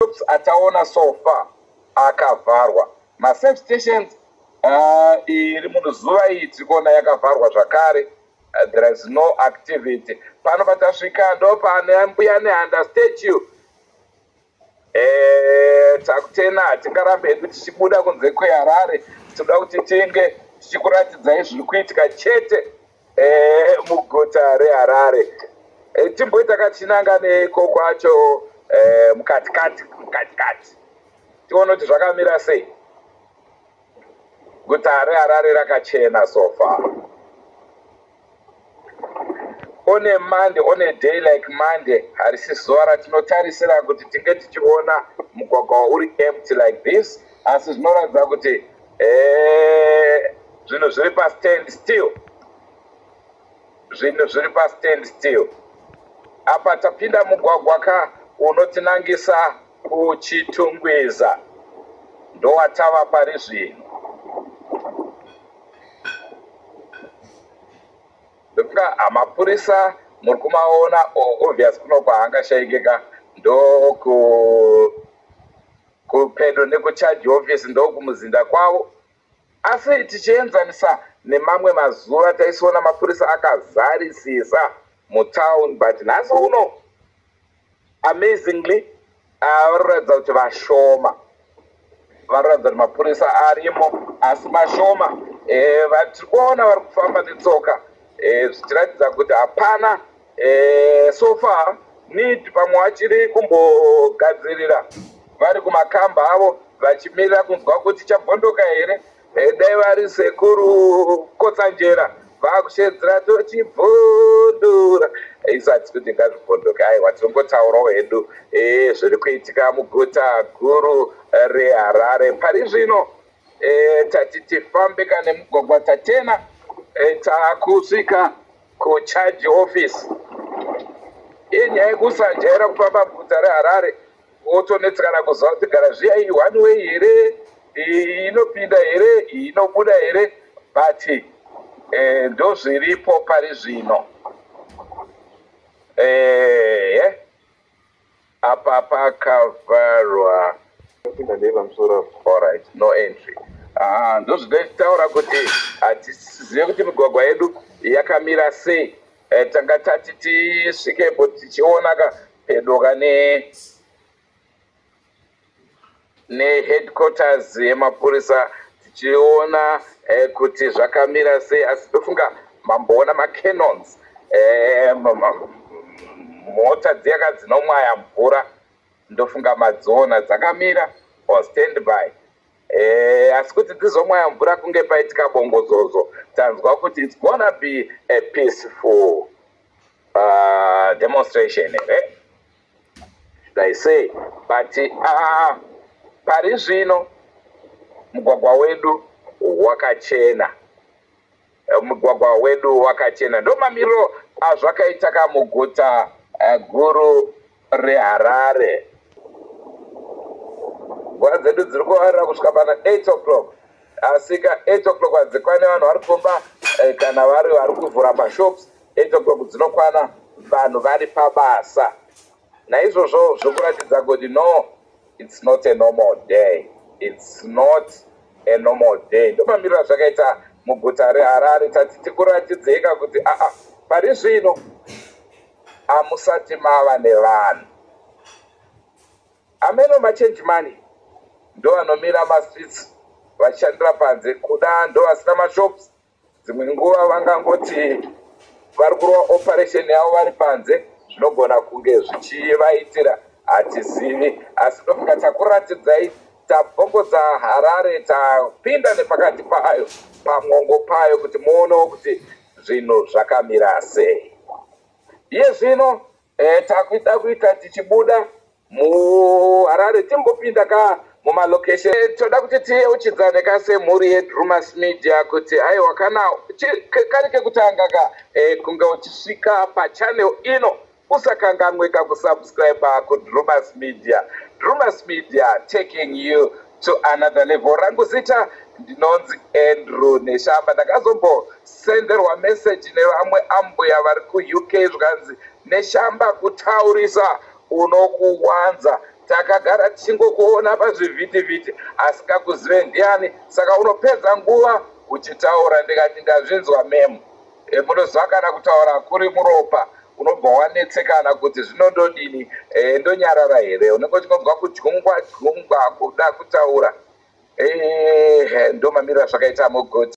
Mashops ataona so far akavharwa. Maserve stations iri muzuva iyi tiri kuona yakavharwa zvakare. There is no activity. Pano patasvika ndo pane Mbuya Nehanda statue. Takutena hatingarambe hedu tichibuda kunze kweHarare. Tinoda kuti tinge tichikuratidzai zviri kuitika chete muguta reHarare. Timboita kachinanga neko kwacho mukatikati mukatikati, tione kuti zvakamira sei. Guta reHarare rakachena so far. On a Monday, on a day like Monday, harisi zuva ratinotarisira kuti tinge tichiona mugwagwa uri empty like this, asi zvinoratidza kuti zvinhu zviri pastand still, zvinhu zviri pastand still. Apa tapinda mugwagwa ka unotinangisa kuChitungwiza, ndowatava pari zvino. Ndofunga mapurisa muri kumaona, obvious kuno kwaangashaikika ndoku kupedo nekucharge office, ndokumuzinda kwavo. Asi tichienzanisa nemamwe mazuva, taisiona mapurisa akazarisisa mutown, but nhasi uno amazingly vari kuratidza kuti vashoma. Vari kuratidza kuti mapurisa arimo asi mashoma. Vatiri kuona vari kufamba netsoka, zvichiratidza kuti hapana so far need. Pamwe vachiri kumbogadzirira vari kumakamba avo vachimirira kunzwa kuti chabvondoka here. Dai vari Sekuru Kotsanjera vakushedzera tochibvundura. Isati kuti ngazvibvondoke, aiwa, tinongotaurawo hedu zviri kuitika muguta guru reHarare pari zvino. Tati tifambe kane mugwagwa tatena, takusvika kucharge office. Inyaya yekusajaira kufamba muguta reHarare, wotonetsekana kuziva kuti gara zviya iyi one way here, iyi inopinda here, iyi inobuda here, but ndo zviripo pari zvino. Apa pakavharwa. Pinda ndepamusoro apo. Alright, no entry. Ah, ndozvinotaura kuti hatizive kuti migwagwa yedu yakamira sei. Tanga tati tisvikepo tichiona ka pedo kane neheadquarters yemapurisa, tichiona kuti zvakamira sei, asi tofunga mamboona macannons, mota dziyaka dzinomwaya mvura. Ndofunga madziona dzakamira on standby, asi kuti dzizomwaya mvura kunge paitika bongozozo. Tanzwa kuti it's gonna be a peaceful demonstration here, should I say? But pari zvino mugwagwa wedu wakachena. Mugwagwa wedu wakachena. Ndo mamiriro azvakaita ka muguta guru reHarare. Nguva dzedu dziri kuvarira kusvika pana 8 o'clock, asi ka 8 o'clock hadzikwane vanhu vari kumba, kana vari kuvhura mashops. 8 o'clock dzinokwana vanhu vari pabasa. Naizvozvo zvokuratidza kuti no, it's not a normal day, it's not a normal day. Ndomamiriro azvakaita muguta reHarare. Tati tikuratidzeka kuti aa pari zvino hamusati mava nevanhu. Ameno machange money ndo vanomira mastreets vachishandira panze, kuda ndo vasina mashops. Dzimwe nguva vangangoti vari kurova operation yavo vari panze, zvinogona kunge zvichivaitira, hatizivi. Asi ndofunga takuratidzai, tabvongodza Harare, tapinda nepakati payo, pamwongo payo, kuti muonewo kuti zvinhu zvakamira sei. Iye zvino takuida kuita tichibuda muHarare, timbopinda ka mumalocation. Toda kuti tiyeuchidzane ka semhuri yeDrumas Media kuti aiwa, kana kari kekutanga ka kunge uchisvika pachannel ino, usakanganwe kakusubscribe kuDrumas Media. Drumas Media, taking you to another level. Rangu zita ndinonzi Andrew Neshamba. Ndakazombosenderwa meseji nevamwe ambuya vari kuUK, zvikanzi, "Neshamba, kutaurisa unokuwanza." Takagara tichingokuona pazvivhitivhiti, asingakuzive ndiani? Saka unopedza nguva uchitaura. Ndikati, "Ndazvinzwa, ma'am." Munoziva kana kutaura kuri muropa, unobva wanetsekana kuti zvinondodini, ndonyarara here? Unenge uchingonzwa kudyungwa dyungwa kuda kutaura. Ndo mamiriro azvakaita muguta.